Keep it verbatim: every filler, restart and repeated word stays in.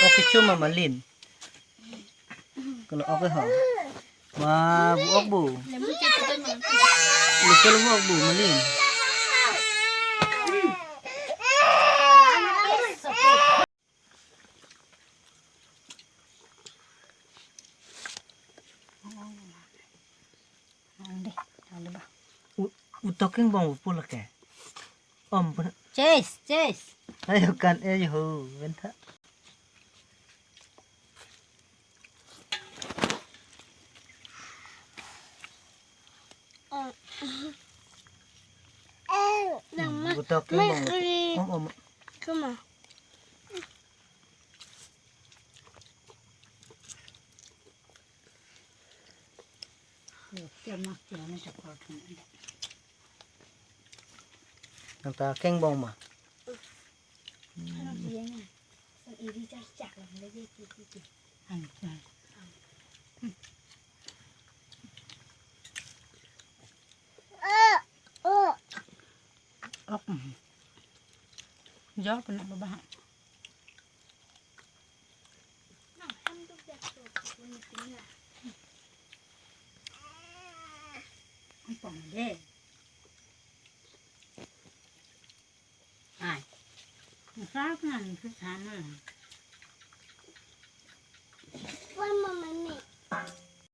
Ok kecho ma Malin. Kalo ok ho. Wah, bu ok bu. Local bu ok bu Malin. Ang deh, ang deh ba. U-, utok kengbong bu pu lake. Om pun. Chase, chase. Ayo kan, ayo ho, bentha. Utok kengbong bu pu. Om, om. Kuma. Nangta kengbong ma? Ok. Jor pun ba ba. Ang pong de. Ai. Ang sa pun ang sa sama.